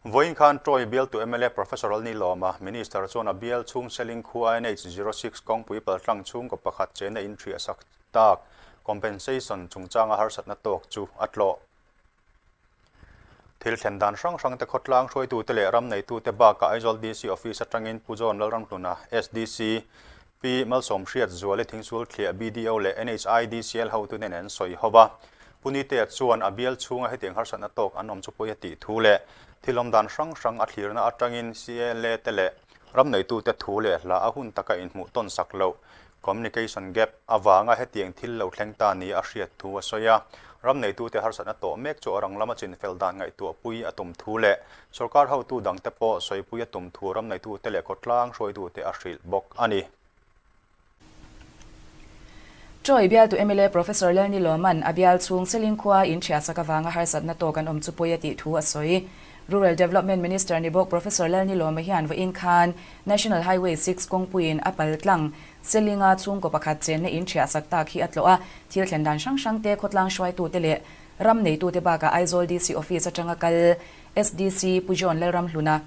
Vawiin khan Troy bialtu mla Professor Lalnilawma, Minister chuan a bial chhung Seling khua NH 06 kawngpui paltlang chhungkaw pakhat chena in thiahsak tak compensation chungchanga harsatna tawk chu a tlawh. Thil thlen dan hrang hrang te khawtlang hruaitute leh ram neitute bakah Aizawl DC Office atangin Pu John Lalramhluna, SDC, Pi Malsawm Hriat Zuali Thingsul Thliah BDO leh NHIDCL hotu nen an sawi ho va. Pu Nitea chuan a bial chhunga hetiang harsatna tawk an awm chu pawi a tih thu leh thil awm dan hrang hrang a thlirna atangin CLA te leh ram neitute thu leh hla a hun taka inhmuh tawn sak loh, communication gap, avanga hetiang thil lo thleng ta nia a hriat thu a sawi a. Ram neitute harsatna tawh mek chu a rang lama chinfel dan ngaihtuahpui a tum thu leh Sorkar hotu dangte pawh sawipui a tum thu ram neitute leh khawtlang hruaitute a hrilh bawk a ni. Troy bialtu mla Professor Lalni Lawman a bial chhung Seling khua in thiahsak avanga harsatna tawk an awm chu pawi a tih thu a sawi. Rural Development Minister ni bawk Professor Lalni Lawma hian vawiin khan National Highway 6 kawngpuiin a pal tlang Selinga chhungkaw pakhat chenna in thiahsak tak hi a tlawh a, thil thlen dan hrang hrangte khawtlang hruaitute leh ram neitute bakah Aizawl DC Office atanga kal SDC Pu John Lalramhluna,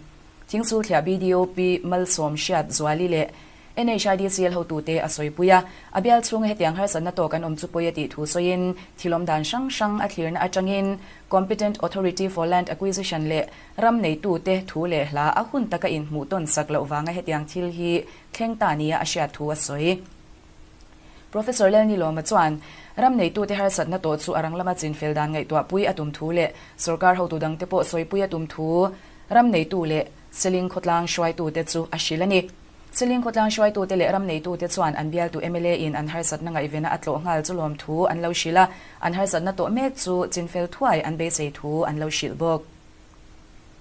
Thingsul Thliah BDO Pi Malsawm Hriat Zuali leh NHIDCL hotute a sawipui a. A bial chhunga hetiang harsatna tawk an awm chu pawi a tih thu sawiin thilawm dan hrang hrang a thlirna atangin Competent Authority for Land Acquisition leh ram neitute thu leh hla a hun taka inhmuh tawn sak loh vanga hetiang thil hi thleng ta nia a hriat thu a sawi. Professor Lalnilawma chuan, ram neitute harsatna tawh chu a rang lama chinfel dan ngaihtuahpui a tum thu leh sorkar hotu dangte pawh sawipui a tum thu ram neitu leh Seling khawtlang hruaitute chu a hrilh a ni. Seling khawtlang hruaitute leh ram neitute chuan an bialtu mla in an harsatna ngaihvena a tlawh nghal chu lawm thu an lo hrilh a, an harsatna tawh mek chu chinfel thuai an beisei thu an lo hrilh bawk.